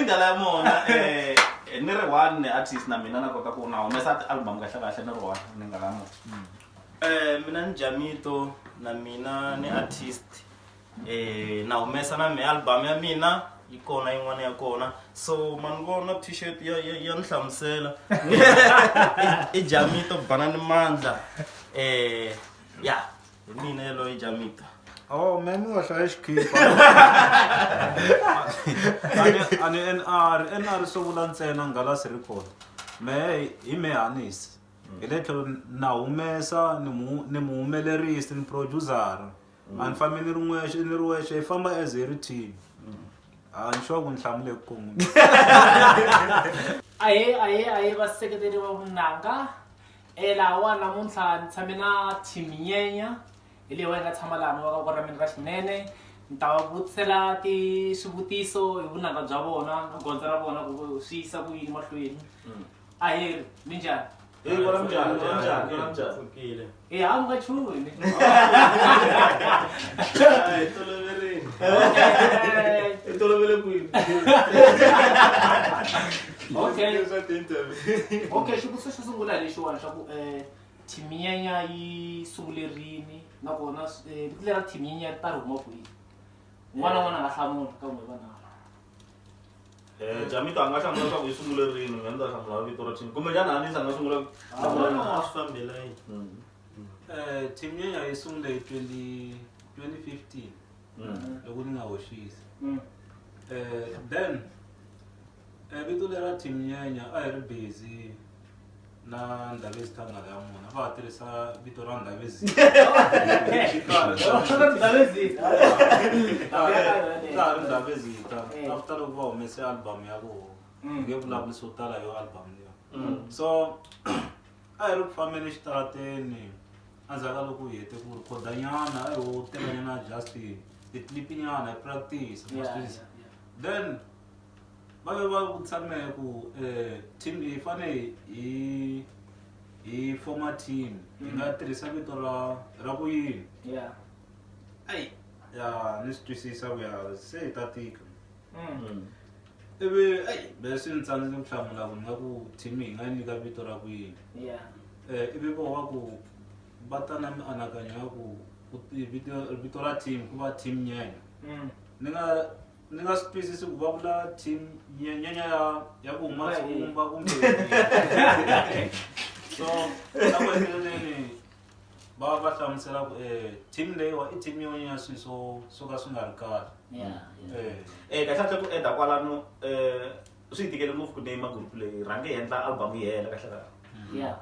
Ngala ya Mona ni ri one ni artist na mina na kota ku na humesa ti-album kahle kahle ni ri one ni Ngala ya Mona. Mina ni Jamito na mina ni artist na humesa na mi album ya mina yi kona yin'wana ya kona so ma ni vona t-shirt ya ni hlamusela i Jamito Banani Mandla ya hi mina yaloye Jamito. Oh, me mi nga hlaya xikhipa. Ani NR, NR swo vula ntsena Nghalasi record. Me hi me Hanisi. Hi le tlhelo na humesa ni mu ni muhumelerisi ni producer. A ni fambi ni ri n'wexe ni ri wexe hi famba as hi ri team. A ni sure ku ni hlamule ku kongoma. Ahee ahee ahee vaseketeri va vunanga lahawa namuntlha ni tshame na team nyenya hi leyi wa yi nga tshama laha mavoko ra mina ra xinene ni ta va vutisela ti swivutiso hi vunanga bya vona na gondzo ra vona ku swi yisa ku yini mahlweni aheri minjhani? Hey, kona minjhani? Kona minjhani? Kona minjhani? Pfukile. E ha mi nga chuhi ni. Hi toloverini. I tolovele kwini? Okay. Swa ti-interview. Okay, xivutiso xo sungula hi lexiwani xa ku team nyenya yi sungule rini nakona vito lera team nyenya ri ta ri huma kwihi? Un'wana na un'wana a nga hlamula ka n'we vanharhu. Jamito a nga hlamula leswaku yi sungule rini, mina ni ta hlamula vito ra team. Kumbexana Hanisi a nga sungula ku hlamula. A swi fambela yini? Team nyenya yi sungule hi 2015 loko ni nga hoxisi. Then vito lera team nyenya a hi ri busy na Ndabezi Thangala ya Mona va ha tirhisa vito ra Ndabezi. Xikarhi Ndabezi. Ta ha ri Ndabezitha after loko va humese album ya vona nge vulavuli swo tala yo album leyo. So a hi ri ku fambeni exitarateni endzhaku ka loko hi hete ku rhikhoda nyana a hi ho tekanyana just ti-clip nyana hi practice ma swi twisisa. Then va ve va vutisa mehe ku team leyi fane hi forma team hi nga tirhisa vito ra ku yini. Ai ya ni swi twisisa ku ya se hi ta tika. Ivi ai be swi ni tsandzile ku hlamula ku ni nga ku team hi nga yi nyika vito ra ku yini. Ivi vo va ku va ta na mianakanyo ya ku vito ra team ku va team nyenya. Ni nga swi twisisi ku va vula team nyenya ya ku huma tshumba kumbe so na ku heteleleni va va hlamusela ku team leyiwa i team yo nyenya swilo swo ka swi nga ri kahle. Kahle kahle ku enda kwalano swi hi tikele ngopfu ku name group leyi rhange hi endla album yi hela kahle kahle.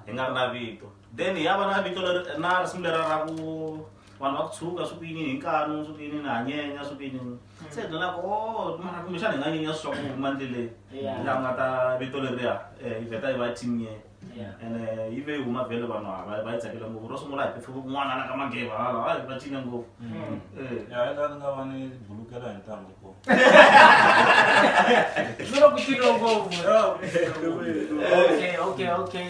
Hi nga ri na vito. Then hi ya va na vito leri na risimu lera ra ku vanhu va ku tshuka swi ku yini hi nkanu swi ku yini na nyenya swi ku yini. Se hi dlala ku oh mara kumbexana hi nga nyenya swi swa ku huma ndleleni. Laha nga ta vito leriya yi vheta yi va team nyenya. Ene yi ve yi huma vhele vanhu va yi tsakela ngopfu. Ro sungula hi perform kun'wana la ka mageva hala hayi va cina ngopfu. Ya hi laha ni nga va ni bulukela hi ntangu kona. Swi lo ku ciniwa ngopfu. Okay, okay, okay.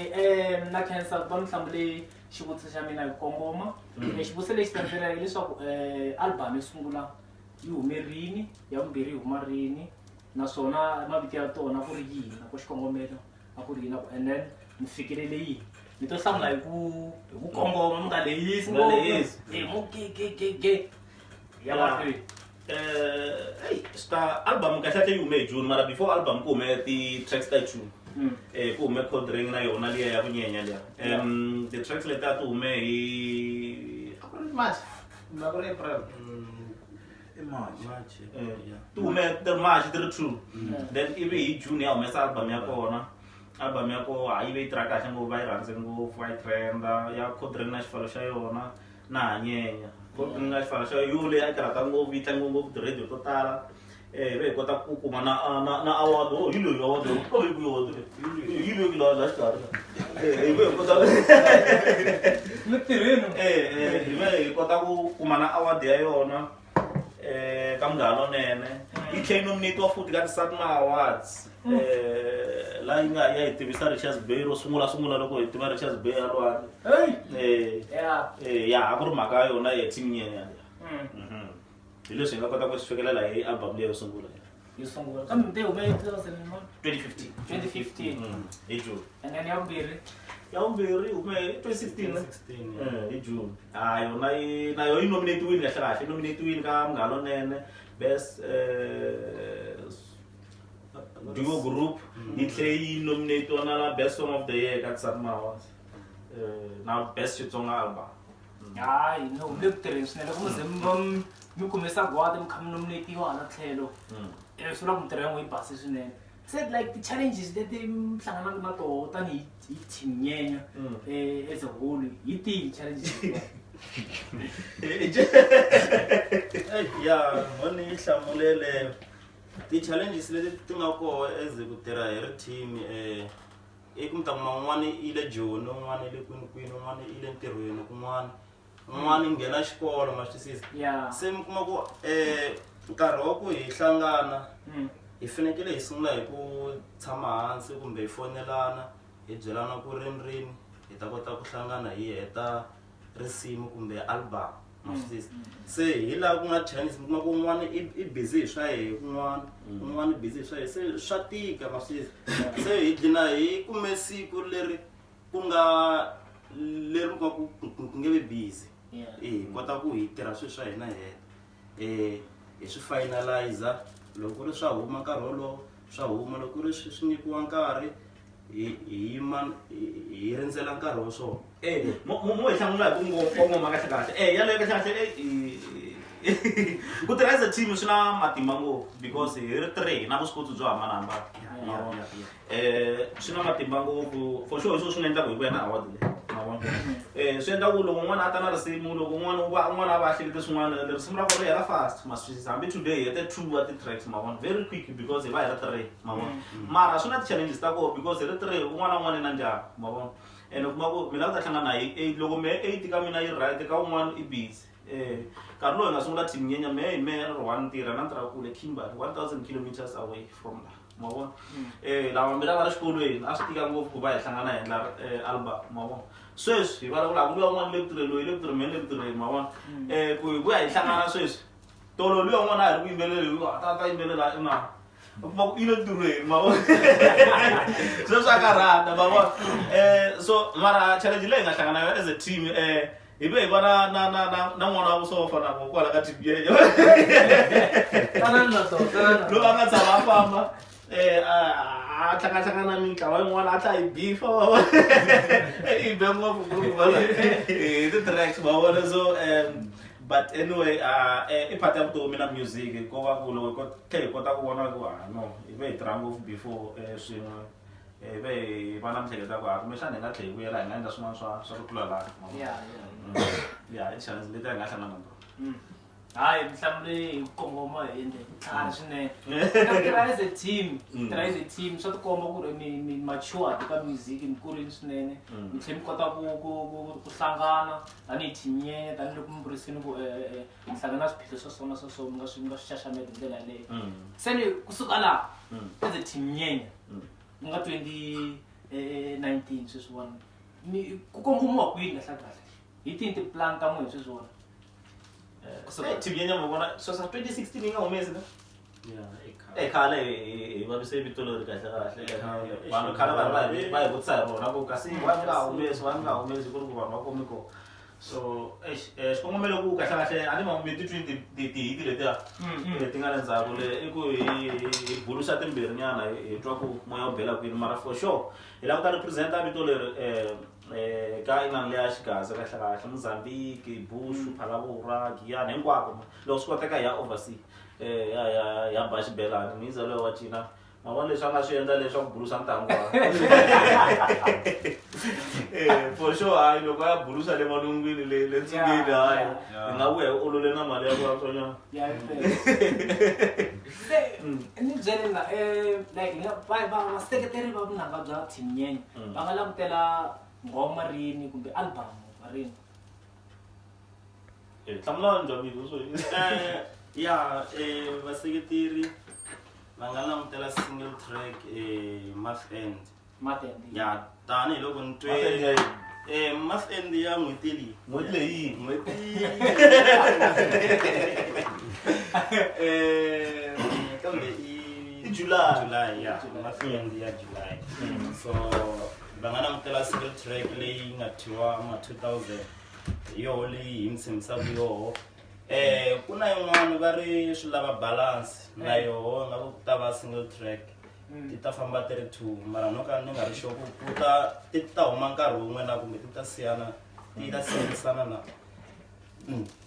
Na khensa ku va mi hlamule xivutiso xa mina hi ku kongoma. Xivutiso lexi landzelaka hileswaku album yo sungula yi hume rini, ya vumbirhi yi huma rini, naswona mavito ya tona ku ri yini, na ku xikongomelo a ku ri yini, and then mi fikelele yini. Mi to hlamula hi ku kongoma mi nga lehisi Nga lehisi. Mo ge ge ge ge ya mahlweni. Hey, swi ta album kahle kahle yi hume hi June mara before album ku hume ti-tracks ta June. Ku hume Cold Ring na yona liya ya ku nyenya liya. The tracks leti a ti hume hi a ku ri March kumbe a ku ri April. I March. March. Ti hume ti ri March ti ri 2. Then ivi hi June ya humesa album ya kona. Album ya kona yi ve yi tirha kahle ngopfu va yi rhandze ngopfu va yi trenda ya Cold Ring na xifalo xa yona na hanyenya. Cold Ring na xifalo xa yona yo leyi a yi tirhaka ngopfu yi tlangiwe ngopfu ti-radio to tala. Hi ve hi kota ku kuma na award. Oh, hi loyi award loyi. Oh, hi ku award leyi. Hi loyi la xikarhi la. Hi ve hi kota Mi tirhini. Hi ve hi kota ku kuma na award ya yona ka Munghana Lonene. Yi tlhela yi nominate-iwa futhi ka ti-SATMA Awards. La yi nga ya hi tivisa Richards Bay ro sungula sungula loko hi tiva Richards Bay ya lwandle. Ya a ku ri mhaka ya yona ya team nyenya liya. Hi leswi hi nga kota ku swi fikelela hi album leyi yo sungula. Yo sungula kambe mi te hume 2001? 2015. 2015. Hi June. And then ya vumbirhi? Ya vumbirhi hume 2016, ne? 2016, yeah. Hi June. Ah, yona yi na yona yi nominatiwile kahle kahle, yi nominatiwile ka Munghana Lonene best duo group, yi tlhe yi nominatiwa na la best song of the year ka SAMA Awards, na best Xitsonga album. Hayi no, mi le ku tirheni swinene loko mi ze mi va mi kume sagwadi mi kha mi nominatiwa hala tlhelo, swi vula ku mintirho ya n'wina yi base swinene. Se like ti-challenges leti mi hlanganaka na toho tanihi hi team Nyenya, as a whole, hi tihi challenges letiwani? Ya, mo ni yi hlamulele ti-challenges leti ti nga koho as ku tirha hi ri team, i ku mi ta kuma un'wana i le Joni, un'wana i le kwini kwini, un'wana i le ntirhweni kun'wana, un'wana i nghena xikolo, ma swi twisisa? Se mi kuma ku nkarhi wa ku hi hlangana, hi fanekele hi sungula hi ku tshama hansi kumbe hi fonelana, hi byelana ku rini rini hi ta kota ku hlangana hi heta risimu kumbe album, ma swi twisisa? Se hi laha ku nga challenge, mi kuma ku un'wana i busy hi swa yehe kun'wana, un'wana i busy hi swa yehe, se swa tika, ma swi twisisa? Se hi dlina hi kume siku leri ku nga leri ku nga ku ku nge vi busy, hi kota ku hi tirha swilo swa hina hi heta, hi swi finalizer. Loko ku ri swa huma nkarhi wolowo swa huma, loko ku ri swi nyikiwa nkarhi hi yima hi rindzela nkarhi wa swona. Mo hi hlamula hi ku kongoma kahle kahle. Yaleyo kahle kahle, ku tirha as a team swi na matimba ngopfu because hi ri three hi na vuswikoti byo hambanahambana. Swi na matimba ngopfu for sure, hi swona swi nga endla ku hi vuya na award leyi, ma vona. Swi endla ku loko un'wana a ta na risimu, loko un'wana va un'wana a va a hlekete swin'wana, risimu ra kona ri hela fast, ma swi twisisa? Hambi today hi hete two wa ti-tracks, ma vona, very quick because hi va hi ri three, ma vona. Mara swi na ti-challenges ta kona because hi ri three, un'wana na un'wana i na ndyangu, ma vona. Ene u kuma ku mina ku ta hlangana hi 8, loko mehe 8 ka mina yi right, ka un'wana i busy. Nkarhi lowu hi nga sungula team Nyenya, mehe hi mehe ri one tirha na ntirha kule Kimberley, 1000 kilometers away from la, ma vona. Lava vambirhi a va ri xikolweni, a swi tika ngopfu ku va hi hlangana hi endla album, ma vona. Sweswi hi vulavula ku luya un'wana le ku tirheni, loyi le ku tirheni, mehe le ku tirheni, ma vona. Ku hi vuya hi hlangana sweswi, tolo luya un'wana a hi ri ku yimbeleli, a ta ta yimbelela ina, u kuma ku i le ntirhweni, ma vona. Sweswi a karhata, ma vona. So mara challenge leyi hi nga hlangana na yona as a team, hi ve hi va na na na na na n'wana wa vusofa na vo kwala ka team yeleyo. Tanani na tona, tanani na Loko a nga tshama a famba, a hlanganahlangana na mintlawa yin'wana, a tlha yi bifa, ma vona. I be ngopfu ku ri vona hi ti-tracks, ma vona. So but anyway, i part ya vutomi na music, ko va ku loko tlhe hi kota ku vona ku ah no, hi ve hi tirha ngopfu before swin'we, hi ve hi va na miehleketo ya ku ah kumbexana hi nga tlhe hi vuyela hi nga endla swin'wana swa ku tlula laha, ma vona. Ya, i ti-challenge leti hi nga hlangana na tona. Hayi, minhlamulo leyi hi ku kongoma hi endle vutlhari swinene. Na ku tirha as a team, tirha as a team swa tikomba ku ri mi matured ka music, mi kurile swinene, mi tlhela mi kota ku hlangana tanihi team Nyenya, tanihiloko mi burisini ku mi hlangana na swiphiqo swa so na swa so, mi nga swi xaxameta hi ndlela yaleyo. Se ni kusuka laha as a team Nyenya, ku nga 2019 sweswiwani, mi ku kongomiwa kwini kahle kahle? Hi tihi tipulani ta n'wina sweswiwani? Team Nyenya, ma vona, sweswa 2016 yi nga humesi na? Yeah, i khale. Khale hi vavise vito leri kahle kahle. Vanhu khale va ri va hi vutisa hi rona ku kasi wa nga humesi, wa nga humesi, ku ri ku vanhu va kumi kona. So eish, xikongomelo ku kahle kahle a ni ma mi titwi tihiti letiya ti nga le ndzhaku le, i ku hi bulusa timbirhi nyana, hi twa ku moya wu bela kwini. Mara for sure hi lava ku ta represent-a vito leri ka inani leya Xigaza kahle kahle, Mozambique, Bushu, Phalaborwa, Giyani, hinkwako loko swi koteka hi ya oversea, ya ya ya ba xibelani muyiza loyi wa cina, ma vona leswi a nga swi endla leswaku bulusa ntangu wa. For sure, hayi loko a ya bulusa le malungwini le ntsungeni, hayi hi nga vuya hi olole na mali ya ku antswanyana. Ya, se ni byele la, like vaseketeri va vunanga bya team Nyenya va nga langutela nghoma rini kumbe album rini? Hlamula njhani swo? Ya, vaseketeri va nga langutela single track, month end. Month end. Ya, tanihiloko ni twe Month end ya yini? Month end ya n'hweti leyi. N'hweti leyi? N'hweti. Kambe i July. July ya mafiend ya July. So va nga langutela single track leyi nga thyiwa ma 2000 hi yoho leyi hi mi tshembisaka yoho. Ku na yin'wana va ri swi lava balance na yoho nga ku ta va single track ti ta famba ti ri two mara no ka ni nga ri sure ku ku ta ti ta huma nkarhi wun'we na kumbe ti ta siyana ti ta siyerisana na.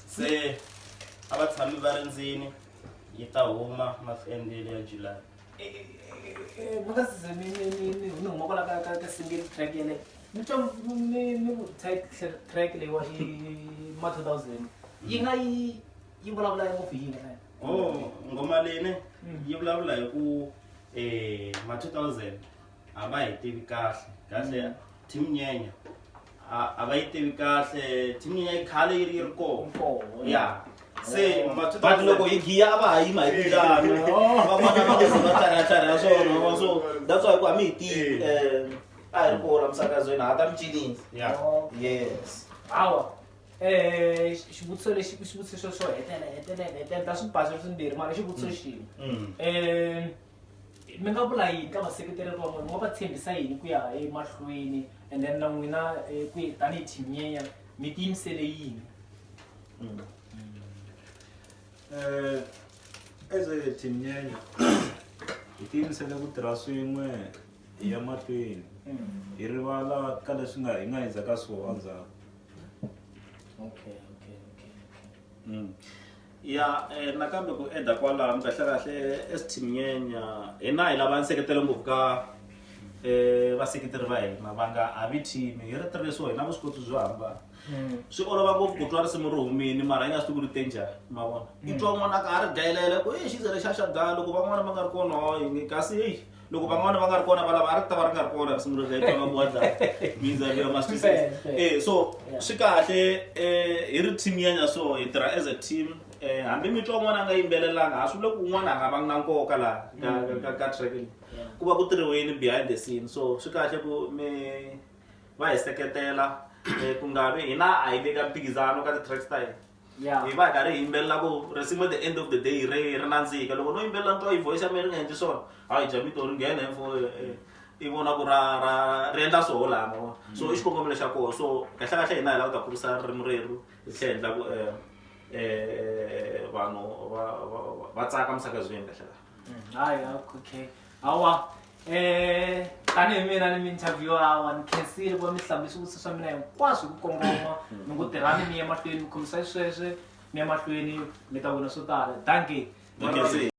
Se a va tshami va ri ndzini yi ta huma mafiendele ya July. Mi nga se ze ni ni ni ni ni huma kwala ka ka ka single track yeleyo ni twa ni ni ku title track leyiwa i ma 2000 yi nga yi yi vulavula ngopfu hi yini na Oh, nghoma leyi ne yi vulavula hi ku ma 2000 a va hi tivi kahle kahle team nyenya a va yi tivi kahle team nyenya yi khale yi ri kona Kona. ya se ma But 2000 loko hi giya a va ha yima hi tindlana van'wana va nga va tlhariha swona va so that's why ku a mi hi tivi a hi ri kona misakazweni ha ta mi cinisa. Ya. Yes. Hawa xivutiso lexi i xivutiso xo xo hetelela hetelela hetelela ta swi basa swimbirhi mara i xivutiso xin'we. Mi nga vula yini ka vaseketeri va n'wina, mi nga va tshembisa yini ku ya emahlweni and then na n'wina ku tanihi team nyenya mi tiyimisele yini? As a team nyenya hi tiyimisele ku tirha swin'we hi ya mahlweni hi rivala ka leswi nga hi nga hundza ka swona endzhaku. Okay, okay, okay, okay. Ya nakambe ku eda kwalano kahle kahle as team nyenya hina hi lava nseketelo ngopfu ka vaseketeri va hina va nga havi team hi ri tirhisiwa hi na vuswikoti byo hambana. Swi olova ngopfu ku twa risimu ri humile mara yi nga swi tivi ku ri te njhani ma vona. I twa un'wana a ka a ri dlayelela ku e xizele xa xa dlaya loko van'wana va nga ri kona hayi kasi heyi loko van'wana va nga ri kona va lava a ri ta va ri nga ri kona risimu ri dlaya twa nga wa dlaya means a vuya ma swi twisisa. So swi kahle hi ri team nyenya so hi tirha as a team hambi mi twa un'wana a nga yimbelelanga a swi vuli ku un'wana a nga vangi na nkoka laha ka track leyi. Ku va ku tirhiweni behind the scene so swi kahle ku mi va hi seketela ku nga vi hina a hi le ka mphikizano ka ti-tracks ta hina. Hi va hi karhi hi yimbelela ku risimu at the end of the day ri ri nandzika loko no yimbelela ni twa yi voice ya mina ri nga endli swona hayi Jamito ri nghena hi fo i vona ku ra ra ri endla swoho laha ma vona. So i xikongomelo xa kona so kahle kahle hina hi lava ku ta kurisa ririmi rerhu hi tlhela hi endla ku vanhu va va va tsaka misakazweni kahle kahle. Hayi, okay. Hawa tanihi mina ni mi interview hawa ni khensile ku va mi hlamule swivutiso swa mina hinkwaswo hi ku kongoma ni ku tirhani mi ya mahlweni mi khomisa sweswe mi ya mahlweni mi ta vona swo tala. Dankie. Dankie.